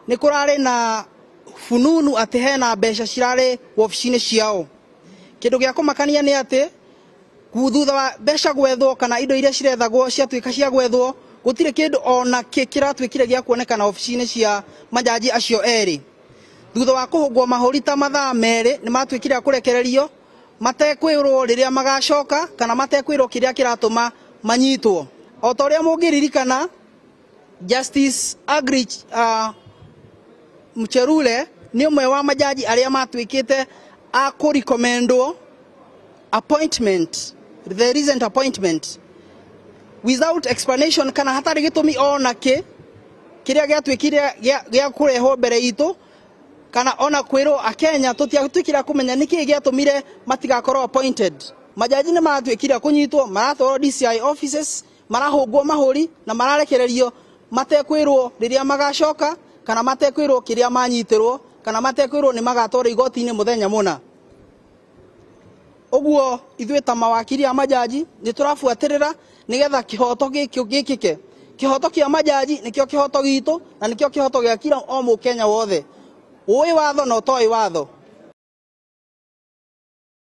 Nĩ kũrarĩ na fununu atĩ hena mbeca cirarĩ wabici-inĩ ciao. Kĩndũ gĩa kũmakania nĩ atĩ thutha wa mbeca gwethwo kana indo iria cirethagwo ciatuĩka cia gwethwo, gũtirĩ kĩndũ ona kĩ kĩratuĩkire gĩa kuonekana wabici-inĩ cia majaji acio erĩ. Thutha wa kũhũngwo mahũri ta mathaa 2 nĩ matuĩkire a kũrekererio matekwĩrwo rĩrĩa magacoka kana matekwĩrwo kĩrĩa kĩratũma manyitwo. O ta ũrĩa mũngĩririkana, Justice Agrich Muchelule nĩ ũmwe wa majaji arĩa matuĩkĩte a kũrecommendwo appointment, the recent appointment without explanation kana hatarĩ gĩtũmi ona kĩ kĩrĩa gĩatuĩkire gĩa kũrehwo mbere itũ kana ona kwĩrwo akenya tũtiatuĩkire a kũmenya nĩkĩĩ gĩatũmire matigakorwo appointed. Majaji nĩ maratuĩkire a kũnyitwo, maratwarwo DCI offices, marahũngwo mahũri na mararekererio matekwĩrwo rĩrĩa magacoka kana matekwĩrwo kĩrĩa manyitĩrwo kana matekwĩrwo nĩ magatwarwo igoti-inĩ mũthenya mũna. Ũguo ithuĩ ta mawakiri a majaji nĩ tũrabuatĩrĩra nĩgetha kĩhoto gĩkĩ gĩkĩke. Kĩhoto kĩa majaji nĩkĩo kĩhoto gitũ na nĩkĩo kĩhoto gĩa kila o mũkenya wothe ũĩ watho na ũtoĩ watho.